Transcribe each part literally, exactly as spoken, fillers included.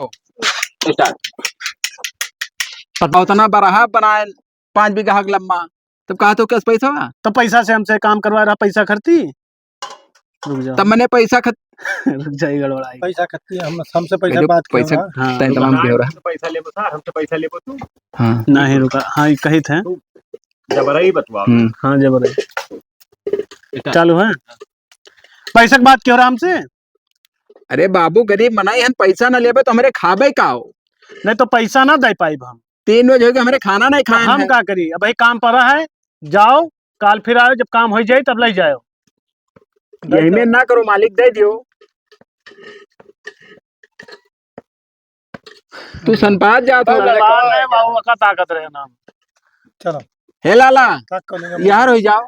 Start। पता उतना बरहा बनाए, पाँच बीघा हक लम्बा, तब कहा तो कैसे पैसा बा? तो पैसा से हमसे काम करवा रहा, पैसा खर्ची। रुक जाओ। तब मैंने पैसा खत- रुक जाइए, गड़बड़ाई। पैसा खर्ची, हम, हमसे पैसा ये जो बात किया पैसा ना। हाँ, तय रुक तमाम जाओ। के हो रहा। हमसे पैसा लेबो सर, हमसे पैसा लेबो तू। हाँ। नहीं, रुका। हाँ, ये कही थे। तू जबरई बतवा। हम्म। हाँ, जबरई। चालू है? पैसा के बात क्यों रहा हमसे? अरे बाबू, गरीब मनाई हन, पैसा ना लेबे तो हमरे खाबे का हो? नहीं तो पैसा ना दे पाइब हम। तीन रोज हो गए, हमरे खाना नहीं तो खाए हम हैं। का करी? अब भाई काम पड़ा है, जाओ, काल फिर आयो, जब काम हो जाए तब ले जाओ। यही में ना करो, मालिक दे दियो। तू सनपात जात हो। सनपात है बाबू, का ताकत रहे ना। चलो। हे लाला, ताक को लेगा। यार हो जाओ।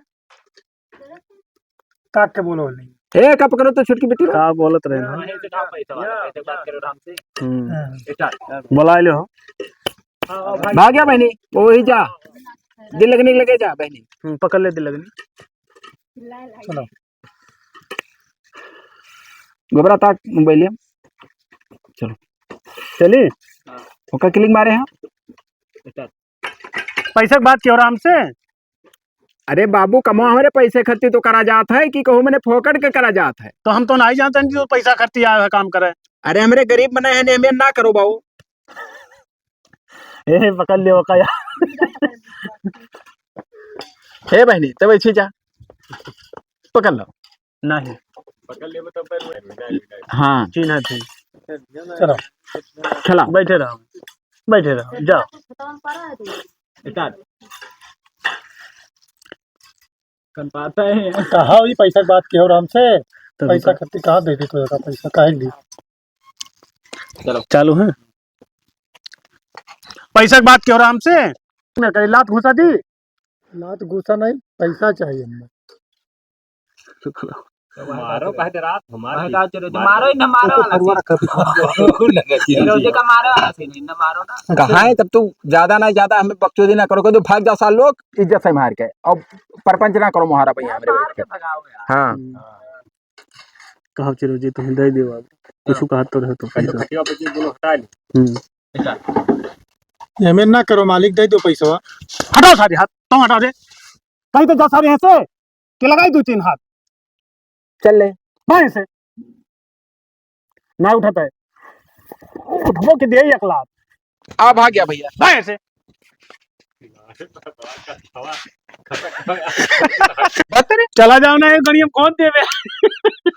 ताक के बोलो नहीं। ए, का पकड़ो तो छोटकी बेटी रे। का बोलत रहे ना? हाँ, ऐसे कहाँ पैसा वाला, ऐसे बात करो आराम से। हम्म। हाँ। Start। बोला लो। हाँ, हाँ, भाई। भाग गया बहनी, वो वही जा। दिल लगने लगे जा बहनी। हम्म, पकड़ ले दिल लगने। चलो। गोबरा ताक मोबाइल है। चलो। चली? हाँ। ओका click मारे हैं। Start। पैसा के बात क्यों रहा हमसे? अरे बाबू, कमवा हमरे पैसे खर्ची तो करा जात है कि कहूँ मने फोकट के करा जात है? तो हम तो नहीं जानते हैं कि वो पैसा खर्ची आया है काम करे। अरे हमरे गरीब मने हैं, हमें ना करो बाबू। ए, पकड़ लियो का यार। हे बहनी, तब ऐसे जा, पकड़ लो। नहीं। पकड़ लेबो तब पर हाँ। चिन्ह थी। चलो। चला। बैठे रहो, बैठे रहो, जाओ। Start। कन पाता है। कहा हुई पैसा की बात की हो राम से? तो पैसा रुको। खत्ती कहाँ दे दी तो का पैसा काहे ली? चलो। चालू है। पैसा की बात की हो राम से? मैं कही लात घुसा दी। लात घुसा नहीं, पैसा चाहिए हमें। मारो कहे दे रात, हमार भाई भी। का चलो, मारो। मारो ही ना, मारो तो वाला फरुआ सीन। रखा भी। ये रोजे का मारो वाला सीन, इन्हें मारो ना। कहाँ है तब तू? ज्यादा ना, ज्यादा हमें बकचोदी ना करो, कह दो भाग जाओ सार लोग, इज्जत से मार के। अब परपंच ना करो मोहारा भैया हमरे मार के। भगाओ यार। हाँ। कहो चलो जी, तुम दे दो अब। कुछ कहा तो रहे तो कहीं तो पैसा। खटिया पे जी बोलो हटा ले। हम्म। ये हमें ना करो मालिक, दे दो पैसा। हटाओ सारे हाथ, तुम हटा दे। कहीं तो जा सारे यहाँ से, कि लगाई दो तीन हाथ। चल ले। बाएं से। ना उठाता है। उठबो के दे एक लात। आ भाग गया भैया। बाएं से। बत रे। चला जाओ ना, ये गड़िया खोद देवे।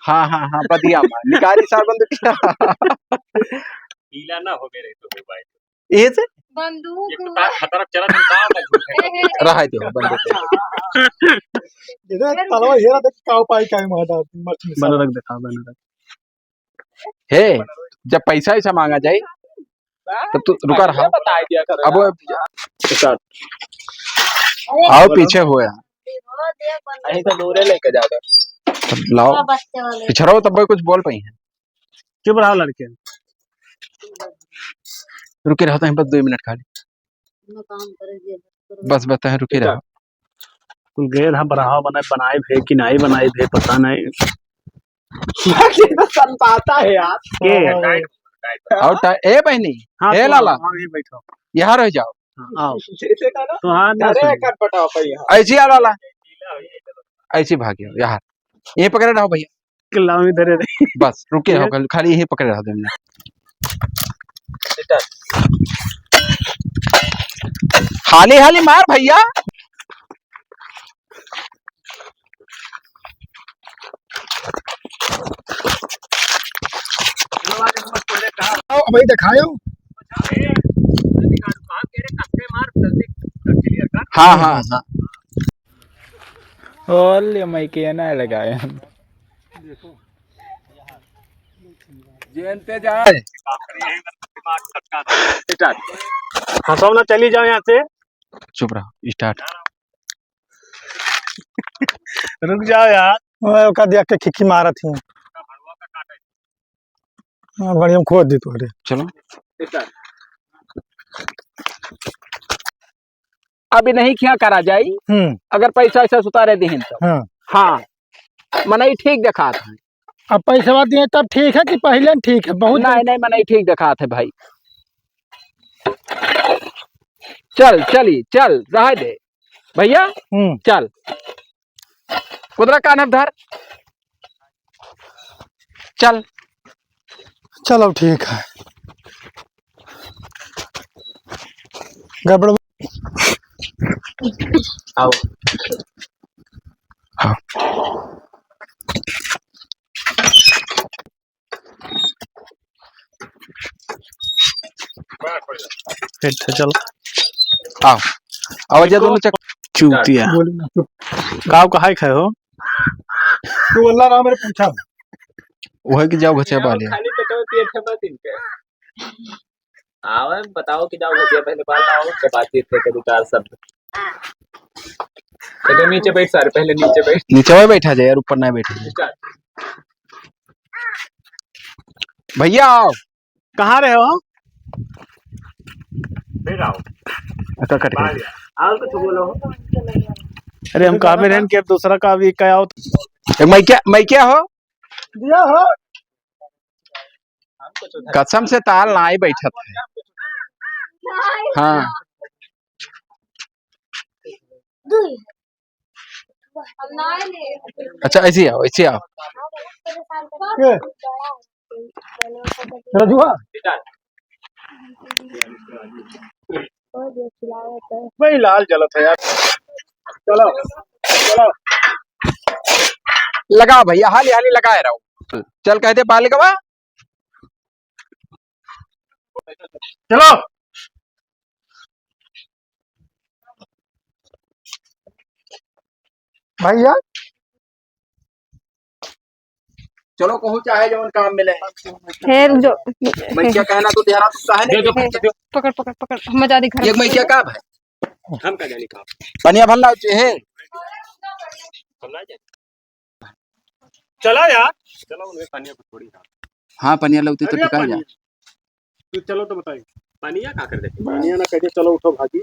हाँ, हाँ, हाँ, बदिया मार। निकारी सार बंदूक। पीला ना हो मेरे तो भाई। एहे से? बंदूक एक तो हुआ। तार खतरा चला, तू का का झूठ है? रहा है, देखो, बंदूक। इधर तलवा हेरा देख, काव पाई, काई मार डाल, मत मिस। बंदूक दिखा, बंदूक। हे, जब पैसा ऐसा मांगा जाए, तब तू रुका रहा। ये बताई दिया करो अब यार। Start। आओ, पीछे हो यार। अरे तो दूरे लेके जाओ। तब लाओ। पिछड़ो, तब कुछ बोल पाई है। चुप रहो लड़के। रुके रहो, तहीं बस दो मिनट खाली। बस, बस, तहीं रुके रहो। कुल गैर हाँ, बरहा बनाए, बनाए भे कि नाई बनाए भे, पता नहीं। ये तो सनपाता है यार। के? और टा-, ए बहनी, हाँ, ए तो लाला, हाँ, ये बैठो। यहाँ रह जाओ। हाँ, आओ। जैसे का ना, तो हाँ, ना अरे सुनिए। कट पटाओ पे यहाँ। ऐसे आओ लाला, ऐसे भाग जाओ यहाँ। ये पकड़े रहो भैया। लाओ इधर रे। बस, रुके रहो, खाली, खाली यहीं पकड़े रहो दो मिनट। हाली, हाली मार भैया। आओ, भाई दिखाओ। हाँ, हाँ, हाँ। ओले, मैं के ना लगाए हम। जेनते जाए। हंसाओ ना, चली जाओ यहाँ से। चुप रहो, start। रुक जाओ यार। ओए, ओका देख के खिखी मारत ही। हाँ, बढ़िया खोद दी तोहरे। चलो। अभी नहीं खिया करा जाई, हम्म। अगर पैसा ऐसा उतारे दिहिन तो। हाँ। हाँ, मनई ठीक देखात है। अब पैसवा दिए तब ठीक है कि पहिले न ठीक है? बहुत नहीं, नहीं, मनई ठीक देखात है भाई। चल, चली, चल, रहे दे। भैया, हम्म। चल। कुदरा कान अब धर। चल। चलो, ठीक है। गड़बड़। आओ। हाँ। बैठ, बैठ। बैठ, चल। आओ। आओ, जा दोनों चक-, चूतिया। बोली ना, चुप। गाँव का हाय खाए हो? तू अल्लाह राम रे पूछा। वही कि जाओ घसिया पा लिया। खाली पेट में पिए थे बस इनके। आवे, बताओ कि जाओ घसिया पहले बाल लाओ, उसके बाद फिर से कभी चार शब्द। तो नीचे बैठ सारे, पहले नीचे बैठ। नीचे वही बैठा जाए यार, ऊपर ना बैठा जाए। भैया आओ। कहाँ रहे हो? फिर आओ। अच्छा, कट गया। बाहर आओ। आओ, कुछ बोलो। अरे, हम काम में रहन के दूसरा का भी क्या आओ। ए, मैं क्या, मैं क्या हो? दिया हो। कसम से ताल ना आई बैठत है। हाँ। अच्छा, ऐसे आओ, ऐसे आओ। के? रजुआ? भाई लाल जलत है यार। चलो, चलो। लगा भैया, हाली हाली लगाए रहो। चल कहते पालिकवा। चलो। भैया। चलो, कहूँ चाहे जवन काम मिले। हे, रुक जाओ। मैं क्या कहना तो तेरा तू काहे नहीं? दे, दे, दे। पकड़, पकड़, पकड़। हम जा रही घर। ये मैं क्या काम है? हम का जाने का? पनिया भर लाओ, जे है। हम ना जाए। चला यार। चला, उन्हें पनिया को छोड़ी ना। हाँ, पनिया लगती तो अरे टिका जा। पनिया। तू चलो तो बताइए। पनिया का कर देते? पनिया ना कह दे, चलो उठो भागी।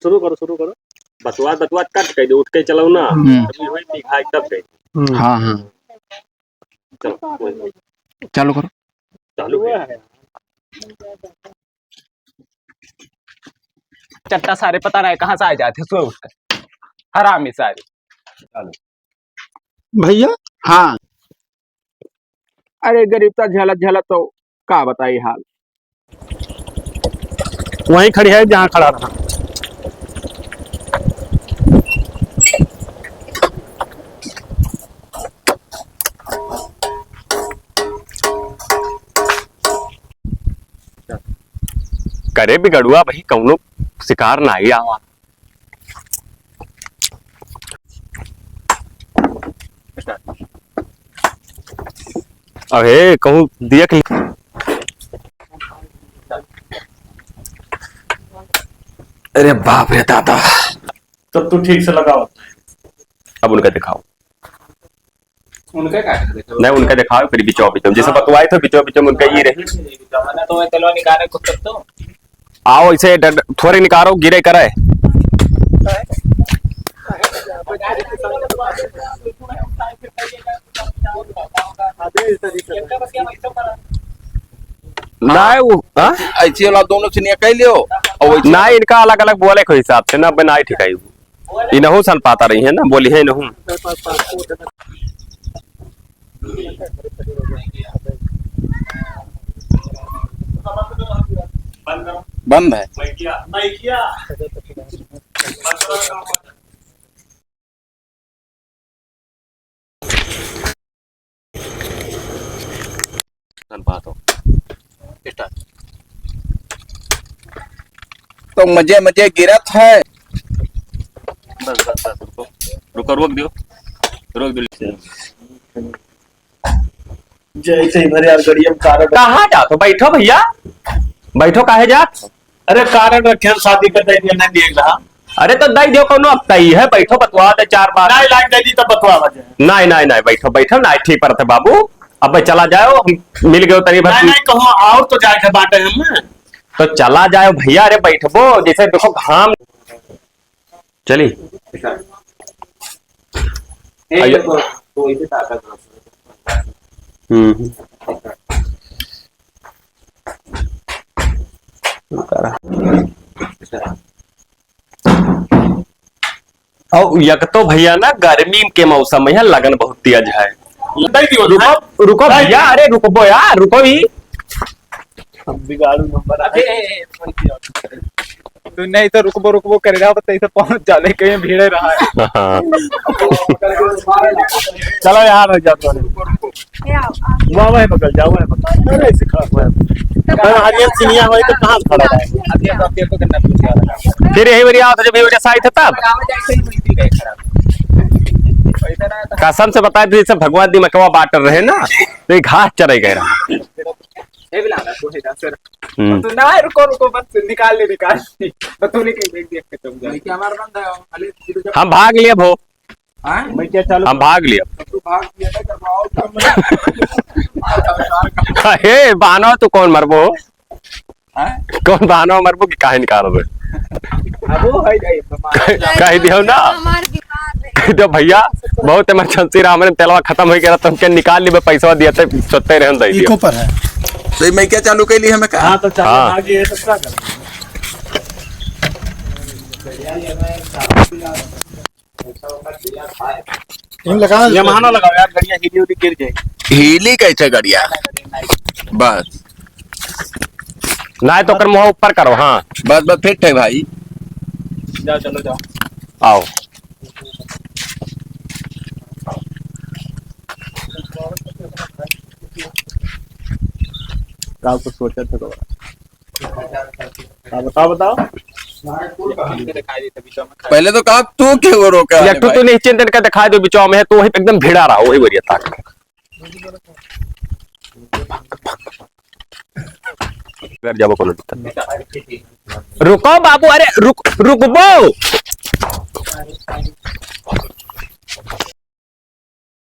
शुरू करो, शुरू करो। बतुआ, बतुआ कट कह दे, उठ के चलो ना। हम्म। अभी वही दिखाई तब कह दे। हम्म। हाँ, हाँ। चलो, कोई नहीं। चालू करो। चालू हुआ है। चट्टा सारे पता नहीं कहाँ से आ जाते, सोए उठ कर। हरामी सारे। चलो। भैया। हाँ। अरे गरीब का झलत झलत तो का बताई हाल। वहीं खड़ी है जहाँ खड़ा रहा। करे बिगड़ुआ भाई, कौनो शिकार ना आई आवा। अरे कहूँ देख ले। अरे बाप रे दादा। तब तू ठीक से लगाओ। अब उनका दिखाओ। उनका का? नहीं, उनका दिखाओ, फिर बिचो बिचो। जैसे हाँ। बतुआए थे, बिचो बिचो में उनका ये रही। जमाना तो मैं चलो निकाले खुद तक तो। आओ, इसे डंड-, थोड़े निकालो, गिरे करे। नहीं, वो, हाँ? ऐसे वाला दोनों से निकाल लियो। और वैसे ना, इनका अलग-अलग बोले के हिसाब से ना, बनाए ठिकाई। इनहू सन पाता रही है ना, बोली है इनहू। बंद है। धनबाद हो। Start। तो मजे मजे गिरत है। बस, बस, बस, रुको। रुको, रोक दियो। रोक दियो। जैसे इधर यार गड़िया में कारड। कहाँ जात हो? बैठो भैया, बैठो। काहे जात? अरे कारड रखे हम शादी का, दे दिया, नहीं दिए रहा। अरे तो दे दियो, कौनो अब तई है, बैठो, बतवा दे चार बात। नहीं, लाइन दे दी तब बतवा दे। नहीं, नहीं, नहीं, बैठो, बैठो, नहीं ठीक परत है बाबू। अब चला जाओ, हम मिल गयो तनी भर। नहीं, नहीं, कहो और तो जाए के बाटे हम। तो चला जाओ भैया, अरे बैठबो, जैसे देखो घाम। चली। एक आइए। तो, तो इसे ताकत हम्म। और एक तो भैया ना, गर्मी के मौसम में यहाँ लगन बहुत तेज है। रुको, रुको भैया, अरे रुकबो यार, रुको ही। हम बिगाड़ू नंबर। अबे, ए, ए, ए, फोन किया। तू नहीं तो रुकबो, रुकबो करे रहा, तो ऐसे पहुंच जा, लेकिन ये भीड़े रहा है। हाँ। चलो यार, हो जाओ, sorry। वाह, वह बगल जाओ, वह बगल। अरे, ऐसे खड़ा हुआ है। अरे, हरियर सिनिया होई तो कहाँ से खड़ा रहे? अभी तो, अभी तो गन्ना पूछ रहा था। फिर यही बढ़िया होता जब ये बढ़िया साइड था तब। कसम से बताए तो, जैसे भगवान दिमकवा बांट रहे ना, तो ये घास चरे गए रहा। ये भी लाना, तू है ना, सर। हम्म। तो ना, रुको, रुको, बस निकाल ले, निकाल ले। तो तू निकल, देख, देख के तुम जा। लेके हमारा बंदा है, खाली हम भाग लिए भो। हाँ? मैं क्या चालू हम भाग लिए। तो तू भाग लिया ना, जब आओ, तो मैं हे, बहाना तू कौन मरबो? हाँ? कौन बहाना मरबो कि काहे निकाल दे? अब वो है, है, कह दियो ना। हमार बीमार है। कह दियो, "भैया, बहुत emergency रहा, हमरे तेलवा खत्म हो गया, तुमके निकाल लेबे, पैसवा दिया थे, सोते रहन दे दियो।" इको पर है। तो मैं क्या चालू कैली हमें का? हाँ, तो चालू हाँ। आगे है, तो क्या करें? इन लगा ये महाना लगाओ यार, गड़िया हिली उली गिर जाए। हिली कैसे गड़िया? बस। ना तो ओकर मुंह ऊपर करो, हाँ। बस, बस, फिट है भाई। जाओ, चलो, जाओ। आओ। का कुछ सोचा था तो? हाँ, बताओ, बताओ। पहले तो कहा तू क्यों रोका है एक ठो भाई? तू निश्चिंत इनका दिखा दो, बिचवा में है, तू वही एकदम भिड़ा रहा, वही बढ़िया ताक। बैठ जाओ, कोनो दिक्कत नहीं। रुको बाबू, अरे रुक, रुकबो।